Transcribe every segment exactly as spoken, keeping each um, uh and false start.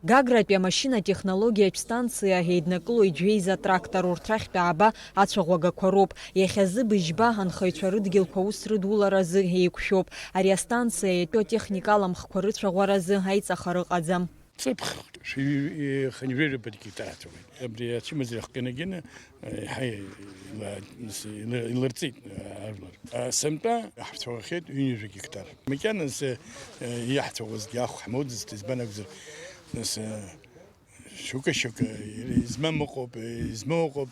Гагратәи амашьына-технологиатә станциа еиднакылоит жәеиза трактор, урҭ рахьтә ааба ацәаӷәагақәа роуп. Иахьазы быжьба анхаҩцәа рыдгьылқәа аус рыдуларазы еиқәшәоуп. Ари астанциа иатәу атехника аламхқәа рыцәаӷәаразы аиҵахара ыҟаӡам. Ҵыԥх шәи-, хынҩажәи жәаба гектар ацәаӷәеит. Абри ачымазара хкы инагьаны, еиҳа ила-, ила-, илырҵеит, ажәлар. Сынтәа ҳцәаӷәахьеит ҩынҩажәа гектар. Макьана нас, иаҳцәаӷәазгьы ахә ҳмоуӡацт, избан акәзар, нас, шьоукы-шьоукы, измам ыҟоуп, измоу ыҟоуп,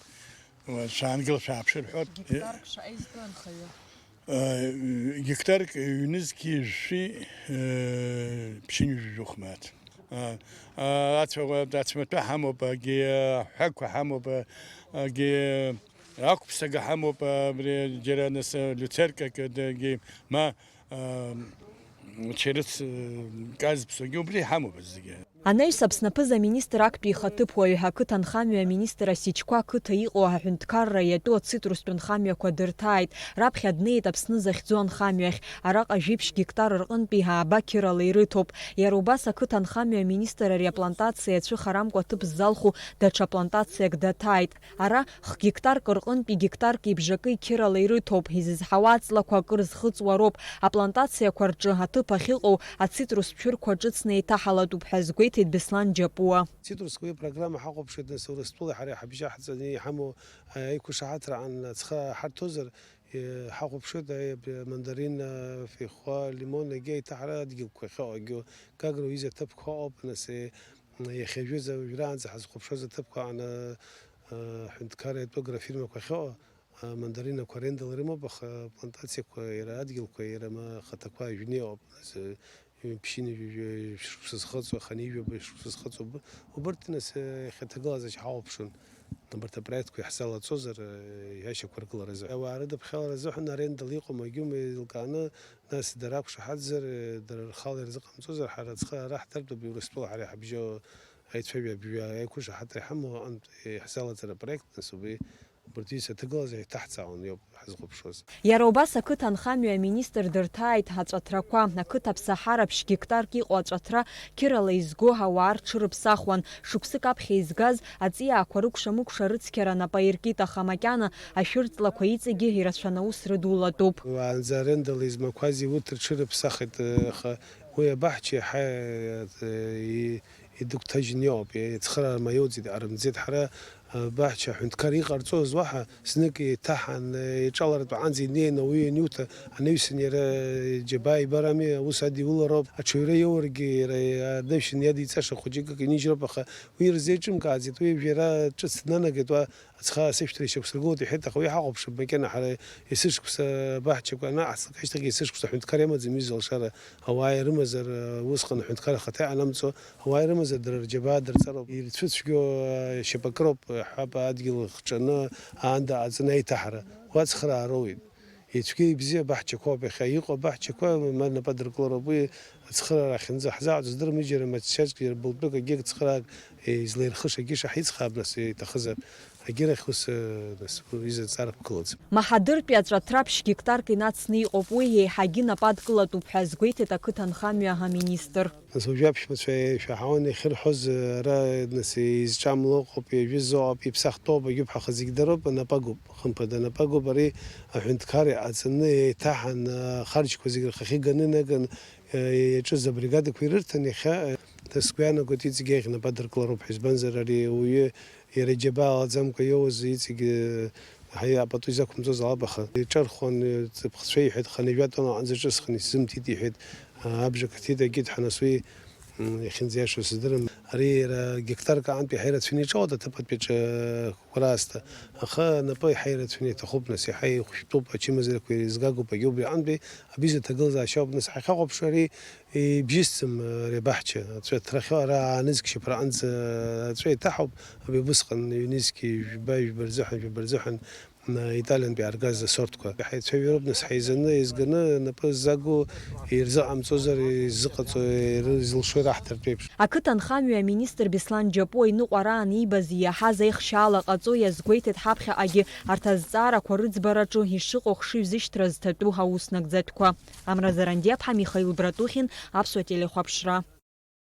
шәаангыл, шәааԥшы рҳәоит. Гектарк шаҟа изтәу анхаҩы? Гектарк ҩнызқьи жәшәи, ԥшьынҩажәи жәохә мааҭ. Ацәаӷәа, ацәмаҭәа ҳамоуп, агьи аҳәақәа ҳамоуп, агьи ақәԥсага ҳамоуп, абри џьара нас люцеркак, дагьи ма, черыц, казԥсугьы убри ҳамоуп зегьы. Анаҩс Аԥсны аԥыза-министр актәи ихаҭыԥуаҩ, ақыҭанхамҩа аминистр Осечко ақыҭа иҟоу аҳәынҭқарра иатәу ацитрустә нхамҩақәа дырҭааит. Раԥхьа днеит Аԥсны захьӡу анхамҩахь. Араҟа жәиԥшь гектар рҟынтәи ааба қьырала ирыҭоуп. Иара убас ақыҭанхамҩа аминистр ари аплантациа ацәыхарамкәа аҭыԥ ззалху даҽа плантациак даҭааит. Ара х-гектарк рҟынтәи гектарки бжаки қьырала ирыҭоуп, изызҳауа аҵлақәа акыр зхыҵуа роуп, аплантациақәа рҿы аҭыԥ ахьыҟоу ацитрус цәырқәа ҿыцны еиҭаҳалатәуп ҳәа азгәеиҭеит Беслан Џьапуа. Цитрусқәа уи апрограмма ҳахәаԥшуеит, нас Урыстәылеи ҳареи ҳабжьаҳҵаны иҳамоу аиқәышаҳаҭра аан ацха ҳарҭозар, ҳахәаԥшуеит, аи-, мандарин, феихәа, лимон, егьи аиҭаҳара адгьылқәа ахьыҟоу, Гагра уи изы аҭыԥқәа ыҟоуп, нас, иахьа жәаӡа уажәраанӡа ҳазхәаԥшуаз аҭыԥқәа аан, ҳҳәынҭқарра иатәу агрофирмақәа ахьыҟоу, амандаринақәа арендала ирымоуп, аха аплантациақәа, иара адгьылқәа, иара ма ахаҭақәа ажәны иҟоуп. Нас, ҩынтә ԥшьынҩажәи шықәса зхыҵуа, хынҩажәи жәаба шықәса зхыҵуа уб-, убырҭ, нас, иахьа аҭагылазаашьа ҳахәаԥшуан. Абарҭ апроектқәа иаҳзалаҵозар, иашьақәыргыларазы. Ауаа рыдыԥхьалара азыҳәан арендала иҟоума, егьиума еилкааны, нас дара ақәшаҳаҭзар, дара рхала ирзыҟамҵозар, ҳара ацхыраара ҳҭартәуп, Урыстәыла ҳара иҳабжьоу аицәажәа абжьы аиқәышаҳаҭра иҳамоу аҟынтә иаҳзалаҵара апроект, нас убри, убырҭ ҩызцәа аҭагылазаашьа иҭаҳҵаауан иоуп ҳазхәаԥшуаз. Иара убас ақыҭанхамҩа аминистр дырҭааит аҵәаҭрақәа. Ақыҭа аԥсаҳараԥшь гектарк иҟоу аҵәаҭра қьырала изго ауаа рҽырыԥсахуан. Шықәсык аԥхьа изгаз аҵиаақәа рыкәша-мыкәша рыцқьара нап аиркит, аха макьана ашәырҵлақәа иҵегьы ирацәаны аус рыдулатәуп. Уаанӡа арендала измақәаз иурҭ рҽырыԥсахит, аха уи абаҳча иаҳа, и-, идыгәҭажьны иҟоуп, ицхыраара маиуӡеит, арымӡеит. Ҳара, а, баҳча аҳәынҭқар иҟарҵоз уаҳа знык еиҭаҳан, еиҿалартә аҟынӡа инеин ауаҩы ианиуҭа, анаҩсан иара џьабаа ибарами, аус адиулароуп. Аҽаҩра иоургьы иара анаҩсан иадиҵаша хәыҷык инижьроуп, аха уи ирзеиҿымкааӡеит, уи жәара ҿыц днанагеит, уа ацха асышәҭра ишьақәсыргылоит иҳәеит, аха уи ҳахәаԥшып макьана ҳара есышықәса абаҳчақәа анаҟаҳҵалак ашьҭахь есышықәса аҳәынҭқар иамаӡам ҩыза алшара, ауаа ирымазар, усҟан аҳәынҭқар ахаҭа иҟанамҵо, ауаа ирымазар, дара рџьабаа дырҵароуп. Ирцәыцәгьоу, э, шьапакыроуп, ҳәап, адгьыл хҿаны аанда аҵаны аиҭаҳара. Уа ацхыраара роуеит. Ицәгьа ибзиа абаҳчақәоуп, иахьа иҟоу абаҳчақәа ма напы адыркылароуп. Уи ацхыраара ахьынӡаҳзааӡо здырам, џьара мацәазк, џьара былтәык, егьырҭ цхыраак, э, излаирхыша егьи шаҳицхраап, нас, иҭахызар, егьирахь ус, э, нас, изаҵарақәгылаӡом. Маҳадыртәи аҵәаҭра ԥшь гектарк инацны иҟоуп, уи еиҳагьы напы адкылатәуп ҳәа азгәеиҭеит ақыҭанхамҩа аминистр. Нас уажәы аԥшәмацәа еишәаҳауан иахьырҳәоз, ара, нас, изҿамло ыҟоуп, ижәыз ыҟоуп, иԥсахтәоуп, агьыԥҳәа хазгьы дароуп, анапы агуп, хымԥада, анапы агуп, ари аҳәынҭқар иҟаҵаны еиҭаҳан, ахарџьқәа зегь рхахьы ганы инаган, иаҿыз абригадақәа ирырҭан, иахьа, сгәы иаанагоит, иҵегь иахь инапы адыркылароуп ҳәа, избанзар, ари ауаҩы иара иџьабаа алаӡамкәа иоуз иҵегь, ҳаи, апату изақәымҵоз алаб, аха иҿархуан, ҵыԥхцәа иҳәеит, хынҩажәа тонна аҟынӡа ҿысхын, исзымҭеит, иҳәеит, абжак аҭеит, акит ҳәа, нас уи, м, иахьынӡаиашоу сыздырам. Ари иара гектарк аҟынтәи ҳаирацәаны иҿалоит аҭыԥантәи аҿы, Кәараасҭа, аха напы иаҳа ирацәаны иҭахуп, нас, иаҳа ихәшәтәуп, ачымазарақәа ирызгагоуп, агьа убри аҟынтәи абиза ҭагылазаашьа ауп, нас, ҳахьахәаԥшуа ари ибжьысӡам, ари абаҳча, аҵәа ҭрахьоу ара аанызкьшьап раҟынӡа аҵәа иҭаҳауп, абри убысҟан ҩнызқьи жәба, жәба рзыҳәан, жәаба рзыҳәан, м, италиантәи иааргаз асортқәа. Ҳаицәажәароуп, нас, ҳаизаны, еизганы, напы ззаго ирзыҟамҵозар, изыҟаҵо, иры-, изылшо ираҳҭартә еиԥш. Ақыҭанхамҩа аминистр Беслан Џьапуа иныҟәараан иибаз иаҳаз аихшьаала ҟаҵо иазгәеиҭеит ҳаԥхьаҟагьы арҭ азҵаарақәа рыӡбараҿы ишыҟоу хшыҩзышьҭра зҭатәу аус нагӡатәқәа. Амра Зарандиаԥҳа, Михаил Братухин, Аԥсуа телехәаԥшра.